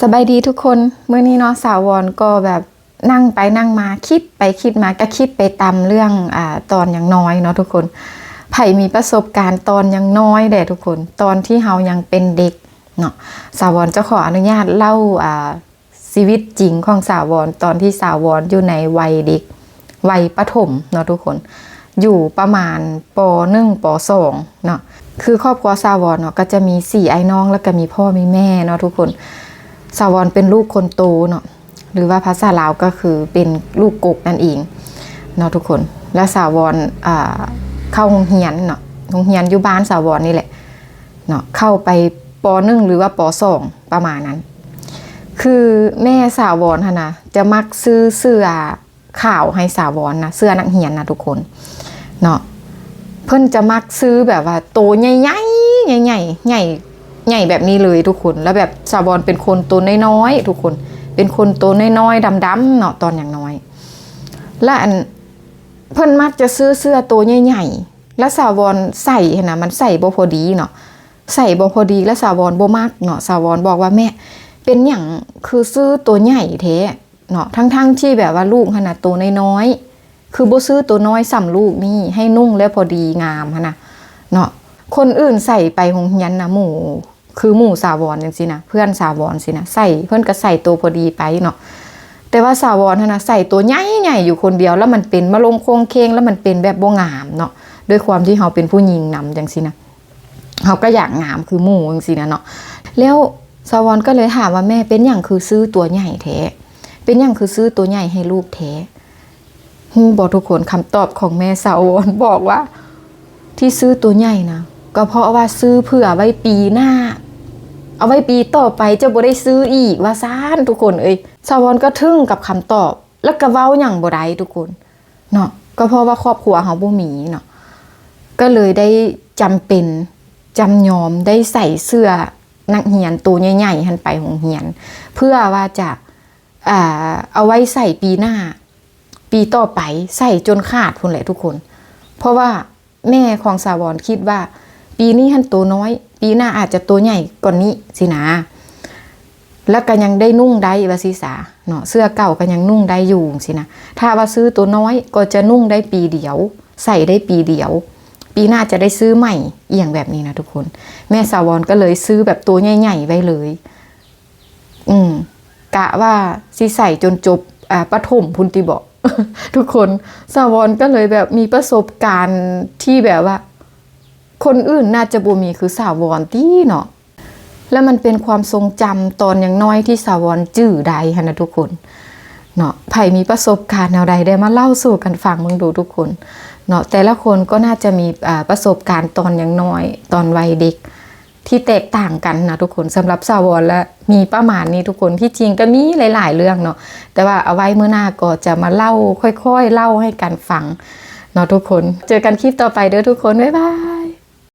ສະບາຍດີທຸກຄົນ. ມື້ນີ້ເນາະ ສາວອນກໍແບບນັ່ງໄປນັ່ງມາ ຄິດໄປຄິດມາ ກໍຄິດໄປຕາມເລື່ອງ ອາ ຕອນຍັງນ້ອຍເນາະທຸກຄົນ. ໃຜມີປະສົບການຕອນຍັງນ້ອຍແດ່ທຸກຄົນ ຕອນທີ່ເຮົາຍັງເປັນເດັກເນາະ ສາວອນຈະຂໍອະນຸຍາດເລົ່າ ອາ ຊີວິດຈິງຂອງສາວອນ ຕອນທີ່ສາວອນຢູ່ໃນໄວເດັກ ໄວປະຖົມເນາະທຸກຄົນ ຢູ່ປະມານ ປໍໜຶ່ງ ປໍສອງເນາະ. ຄືຄອບຄົວສາວອນເນາະ ກໍຈະມີສີ່ອ້າຍນ້ອງ ແລ້ວກໍມີພໍ່ມີແມ່ເນາະທຸກຄົນ. ສາວອນເປັນລູກຄົນໂຕເນາະ ຫຼືວ່າພາສາລາວກໍຄືເປັນລູກກົກນັ້ນເອງເນາະທຸກຄົນ. ແລ້ວສາວອນ ອາ ເຂົ້າໂຮງຮຽນເນາະ ໂຮງຮຽນຢູ່ບ້ານສາວອນນີ້ແຫຼະເນາະ ເຂົ້າໄປ ປໍໜຶ່ງ ຫຼືວ່າ ປໍສອງ ປະມານນັ້ນ. ຄືແມ່ສາວອນຫັ້ນນະ ຈະມັກຊື້ເສື້ອຂາວໃຫ້ສາວອນນະ ເສື້ອນັກຮຽນນະທຸກຄົນເນາະ. ເພິ່ນຈະມັກຊື້ແບບວ່າໂຕໃຫຍ່ໆ ໃຫຍ່ໆ ໃຫຍ່ ໃຫຍ່ແບບນີ້ເລີຍທຸກຄົນ. ແລ້ວແບບສາວອນເປັນຄົນໂຕນ້ອຍໆ ທຸກຄົນ ເປັນຄົນໂຕນ້ອຍໆ ດຳໆ ເນາະ ຕອນຍັງນ້ອຍ. ແລ້ວອັນ ເພິ່ນມັກຈະຊື້ເສື້ອໂຕໃຫຍ່ໆ ແລ້ວສາວອນໃສ່ຫັ້ນນະ ມັນໃສ່ບໍ່ພໍດີເນາະ ໃສ່ບໍ່ພໍດີ ແລ້ວສາວອນບໍ່ມັກເນາະ. ສາວອນບອກວ່າ ແມ່ ເປັນຫຍັງຄືຊື້ໂຕໃຫຍ່ແທ້ເນາະ ທັງໆທີ່ແບບວ່າລູກຫັ້ນນະໂຕນ້ອຍໆ ຄືບໍ່ຊື້ໂຕນ້ອຍສ່ຳລູກນີ້ ໃຫ້ນຸ່ງແລ້ວພໍດີງາມຫັ້ນນະເນາະ. ຄົນອື່ນໃສ່ໄປໂຮງຮຽນນະ ໝູ່ ຄືໝູ່ສາວອນຈັ່ງຊີ້ນະ ເພື່ອນສາວອນຊີ້ນະ ໃສ່ ເພິ່ນກໍໃສ່ໂຕພໍດີໄປເນາະ. ແຕ່ວ່າສາວອນຫັ້ນນະ ໃສ່ໂຕໃຫຍ່ໆຢູ່ຄົນດຽວ ແລ້ວມັນເປັນມະລົງໂຄງເຄງ ແລ້ວມັນເປັນແບບບໍ່ງາມເນາະ ດ້ວຍຄວາມທີ່ເຮົາເປັນຜູ້ຍິງນຳຈັ່ງຊີ້ນະ ເຮົາກໍຢາກງາມຄືໝູ່ຈັ່ງຊີ້ນະເນາະ. ແລ້ວສາວອນກໍເລີຍຖາມວ່າ ແມ່ ເປັນຫຍັງຄືຊື້ຕົວໃຫຍ່ແທ້ ເປັນຫຍັງຄືຊື້ຕົວໃຫຍ່ໃຫ້ລູກແທ້? ຮູ້ບໍ່ທຸກຄົນ ຄຳຕອບຂອງແມ່ສາວອນບອກວ່າ ທີ່ຊື້ຕົວໃຫຍ່ນະ ກໍເພາະວ່າຊື້ເພື່ອໄວ້ປີໜ້າ ເອົາໄວ້ປີຕໍ່ໄປເຈົ້າບໍ່ໄດ້ຊື້ອີກ ວ່າຊັ້ນທຸກຄົນເອີຍ. ສາວອນກໍທຶ່ງກັບຄຳຕອບ ແລ້ວກໍເວົ້າຫຍັງບໍ່ໄດ້ທຸກຄົນເນາະ ກໍເພາະວ່າຄອບຄົວເຮົາບໍ່ມີເນາະ ກໍເລີຍໄດ້ຈຳເປັນ ຈຳຍອມໄດ້ໃສ່ເສື້ອນັກຮຽນໂຕໃຫຍ່ໆຫັ້ນໄປໂຮງຮຽນ ເພື່ອວ່າຈະ ອ່າ ເອົາໄວ້ໃສ່ປີໜ້າ ປີຕໍ່ໄປ ໃສ່ຈົນຂາດພຸ້ນແຫຼະທຸກຄົນ. ເພາະວ່າແມ່ຂອງສາວອນຄິດວ່າ ປີນີ້ຫັ້ນໂຕນ້ອຍ ປີໜ້າອາດຈະໂຕໃຫຍ່ກວ່ານີ້ຊີ້ນະ ແລ້ວກໍຍັງໄດ້ນຸ່ງໄດ້ວ່າຊີ້ສາເນາະ ເສື້ອເກົ່າກໍຍັງນຸ່ງໄດ້ຢູ່ຊີ້ນະ. ຖ້າວ່າຊື້ໂຕນ້ອຍກໍຈະນຸ່ງໄດ້ປີດຽວ ໃສ່ໄດ້ປີດຽວ ປີໜ້າຈະໄດ້ຊື້ໃໝ່ ອີ່ຫຍັງແບບນີ້ນະທຸກຄົນ. ແມ່ສາວອນກໍເລີຍຊື້ແບບໂຕໃຫຍ່ໆໄວ້ເລີຍ ອືມ ກະວ່າຊິໃສ່ຈົນຈົບ ອາ ປະຖົມພຸ້ນຕິເບາະ ທຸກຄົນ. ສາວອນກໍເລີຍແບບມີປະສົບການທີ່ແບບວ່າ ຄົນອື່ນໜ້າຈະບໍ່ມີຄືສາວອນຕິເນາະ. ແລະມັນເປັນຄວາມຊົງຈຳຕອນຍັງນ້ອຍທີ່ສາວອນຈື່ໄດ້ຫັ້ນນະທຸກຄົນເນາະ. ໃຜມີປະສົບການແນວໃດ ໄດ້ມາເລົ່າສູ່ກັນຟັງເບິ່ງດູທຸກຄົນເນາະ. ແຕ່ລະຄົນກໍໜ້າຈະມີ ອາ ປະສົບການຕອນຍັງນ້ອຍ ຕອນໄວເດັກ ທີ່ແຕກຕ່າງກັນນະທຸກຄົນ. ສຳລັບສາວອນລະມີປະມານນີ້ທຸກຄົນ ທີ່ຈິງກໍມີຫຼາຍໆເລື່ອງເນາະ ແຕ່ວ່າເອົາໄວ້ມື້ໜ້າກໍຈະມາເລົ່າ ຄ່ອຍໆເລົ່າໃຫ້ກັນຟັງເນາະທຸກຄົນ. ເຈີກັນຄລິບຕໍ່ໄປເດີທຸກຄົນ ບາຍບາຍ.